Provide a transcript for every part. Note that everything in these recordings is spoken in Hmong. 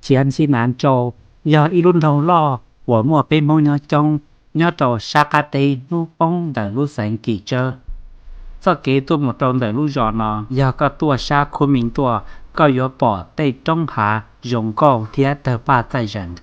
Xiav Xis Nas Rau yog ib lub nroog loj uas muaj peb Hmoob nyob coob, nyob rau sab qab teb hnub poob ntawm lub xeev Kim Tsawb. Txoj kev tuaj mus rau ntawm lub zos no, yog koj tuaj sab Khub Mis tuaj, koj yuav pom tej roob hav zoo nkauj thiab tawg paj txaij zees.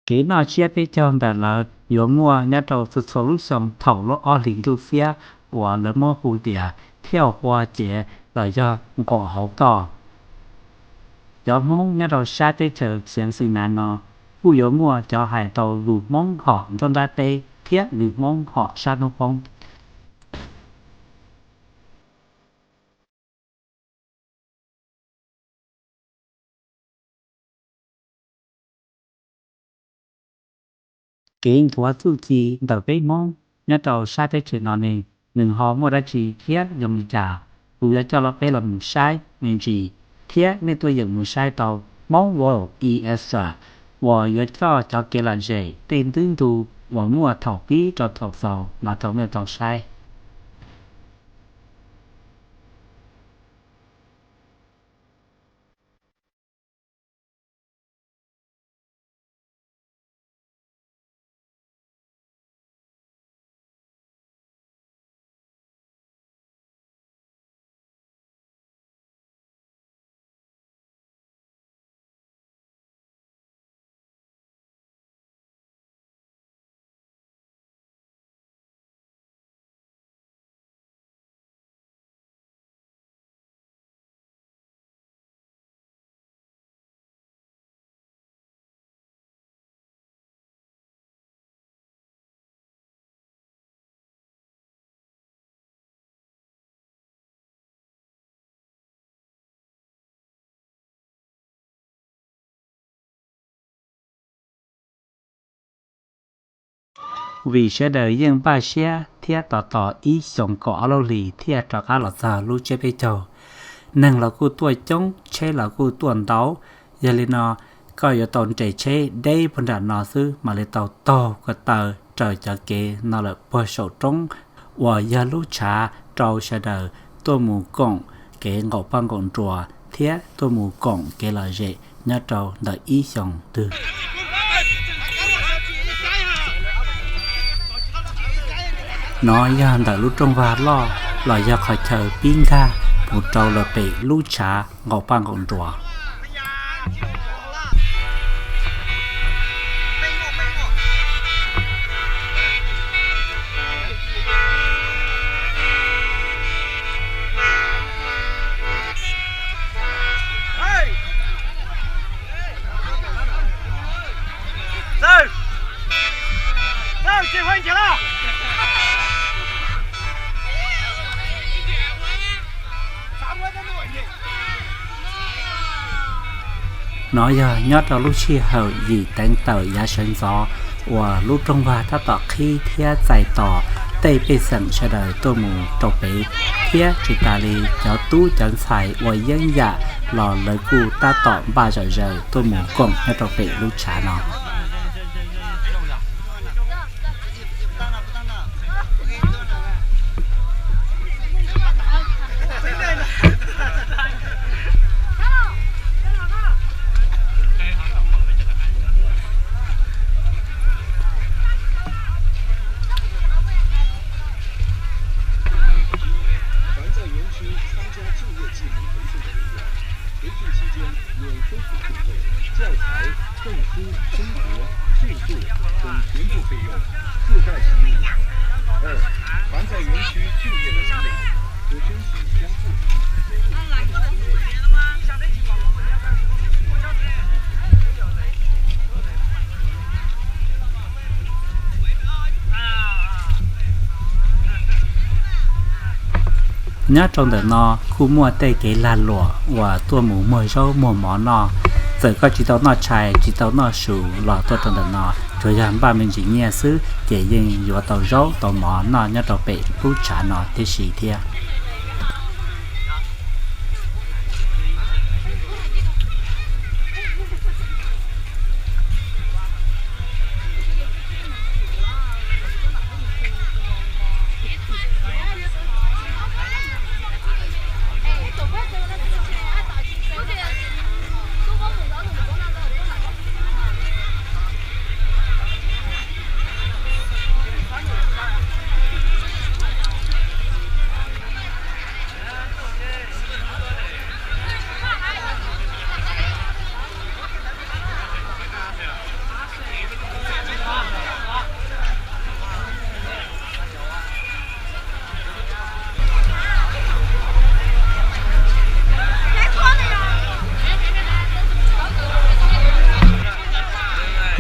Kev noj tsiab peb caug ntawm lawv yuav muaj nyob rau txhua txhua lub xyoo thaum lub ob hlis ntuj xiab uas lawv muab hu tias thiaj hua cev los yog nqos hauv toj. Cov Hmoob nyob rau sab teb chaws Xiav Xis Nas no kuj yuav muaj cov hais tau lus Hmoob hom nruab nrab teb thiab lus Hmoob hom sab hnub poob. Kev nthuav txuj ci ntawm peb Hmoob nyob rau sab teb chaws no ne, nws ho muaj dab tsi thiab zoo li cas? Kuv yuav coj peb los mus saib me ntsis, thiab nej tuaj yeem mus saib tau Hmoob World Extra uas yuav coj cov kev lom zem tej ntu ntu uas muaj thaum pib rau thaum xaus los rau nej tau saib. Vim sawv daws yeej npaj siab thiab tos tos ib xyoos kaum ob lub hlis thiaj rov qab los txog lub tsiab peb caug. Neeg los kuj tuaj coob, tsheb los kuj tuaj ntau, yog li no koj yuav tau nres tsheb deb puag nram no xwb mam li tau taug ko taw raws cov kev no lawm puag saum roob uas yog lub tshav rau sawv daws tuaj mus koom kev nqaum paj nqaum nruas thiab tuaj mus koom kev lom zem nyob rau ntawm ib xyoos twg. No yog ntawm lub rooj vag loj los yog qhov chaw pib nkag mus rau lawm pem lub tshav nqaum paj nqaum nruas. No yog nyob rau lub sij hawm yim teev tawm yav sawv ntxov uas lub rooj vag tab tom qhib thiab txais tos tej pej xeem sawv daws tuaj mus rau pem, thiab tsis tas li cov tub cov ntxhais ua yeeb yam los lawv kuj tab tom npaj zom zaws tuaj mus koom nyob rau pem lub tshav no. 用收取部分教材、证书、生活、住宿等全部费用，自带行李。二、凡在园区就业的移民，可申请将住房、收入 Nyob rau ntawm no kuj muaj tej kev lag luam uas tuaj mus muag zaub muag mov noj. Txawm koj tsis tau noj tshais tsis tau noj su los tuaj rau ntawm no, tsuas yog npaj me ntsis nyiaj xwb ces yeej yuav tau zaub tau mov noj nyob rau pem lub tshav no tib si thiab.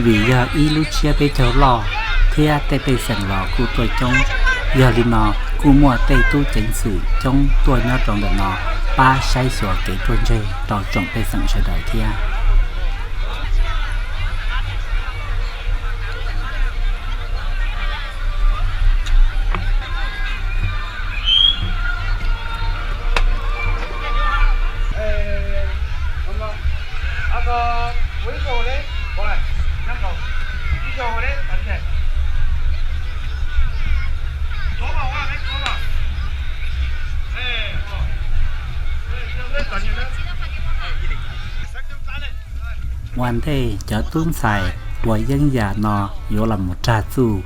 Vim yog ib lub tsiab peb caug loj thiab tej pej xeem los kuj tuaj coob, yog li no kuj muaj tej tub ceev xwm coob tuaj nyob rau ntawm no pab saib xyuas kev ruaj ntseg rau tsoom pej xeem sawv daws thiab. Ua ntej cov tub ntxhais uas yeeb yam no yuav los mus rag txuj,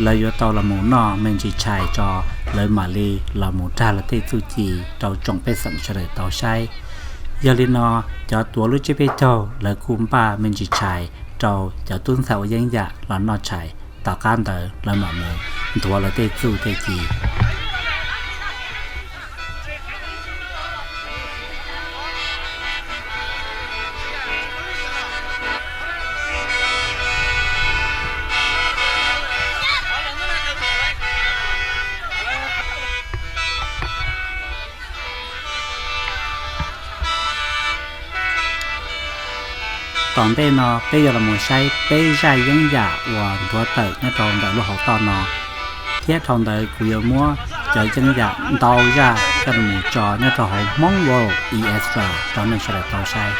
lawv yuav tau los mus noj me ntsis tshais tso, lawv mam li los mus rag lawv tej txuj ci rau tsoom pej xeem sawv daws tau saib. Yog li no, cov tuav lub tsiab peb caug lawv kuj npaj me ntsis tshais rau cov tub ntxhais uas yeeb yam los noj tshais, tom qab ntawd lawv mam mus nthuav lawv tej txuj tej ci. Tom ntej no peb yuav los mus saib peb zaj yeeb yam uas nthuav tawm nyob rau ntawm lub hauv toj no, thiab dhau ntawd kuv yuav muab cov yeeb yam ntau zaj coj los mus tso nyob rau hauv Hmoob World Extra rau nej sawv daws tau saib.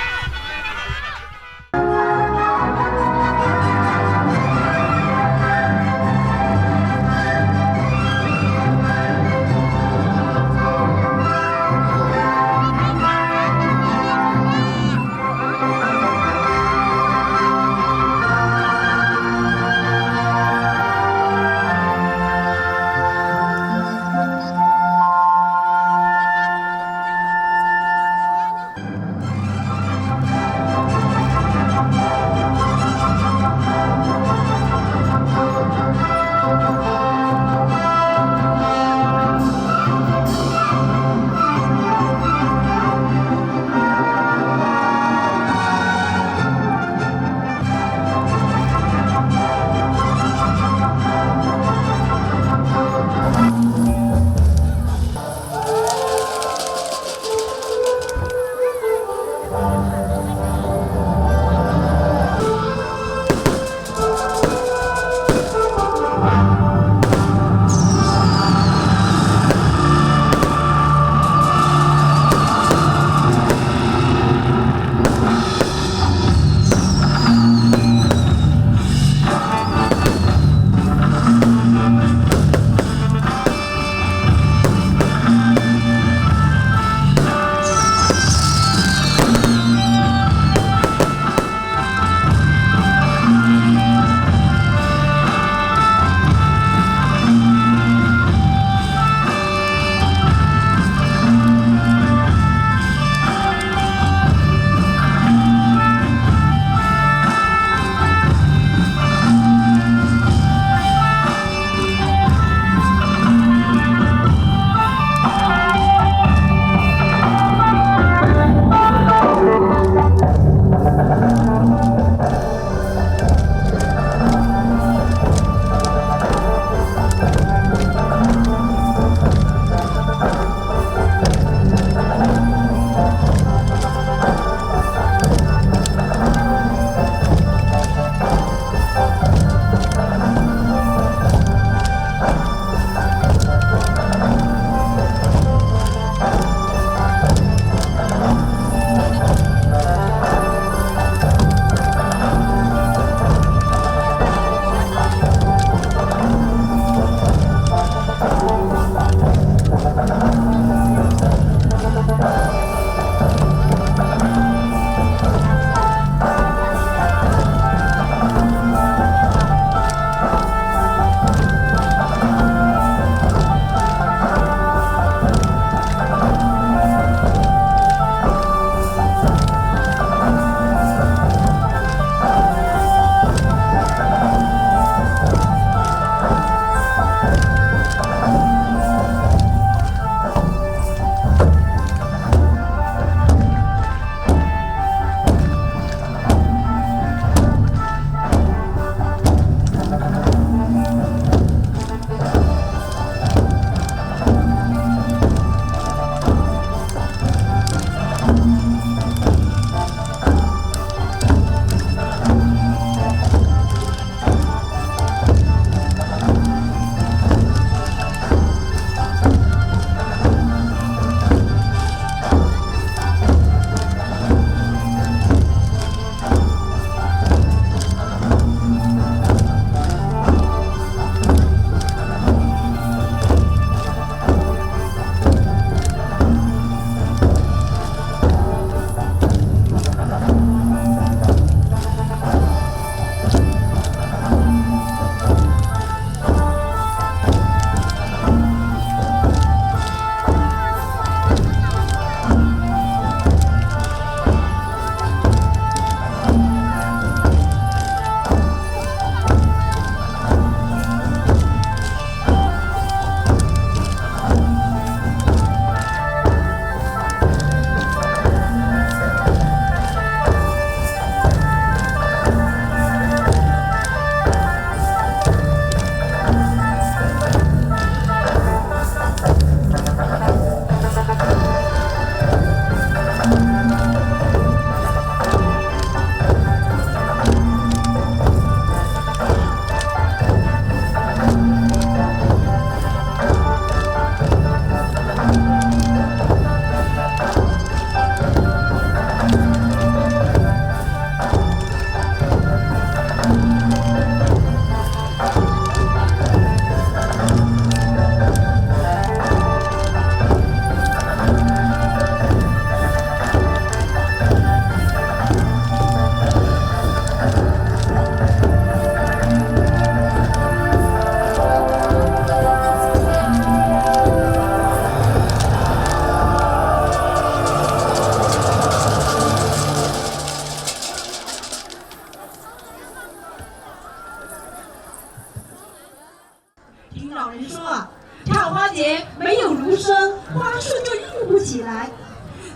人说啊，跳花节没有芦笙，花树就硬不起来。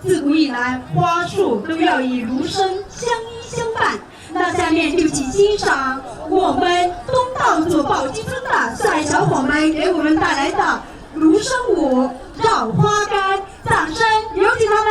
自古以来，花树都要以芦笙相依相伴。那下面就请欣赏我们东道主宝鸡村的帅小伙们给我们带来的芦笙舞《绕花杆》，掌声有请他们。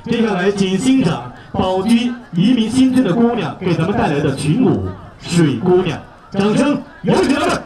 接下来，请欣赏宝鸡移民新村的姑娘给咱们带来的群舞《水姑娘》，掌声有请他们。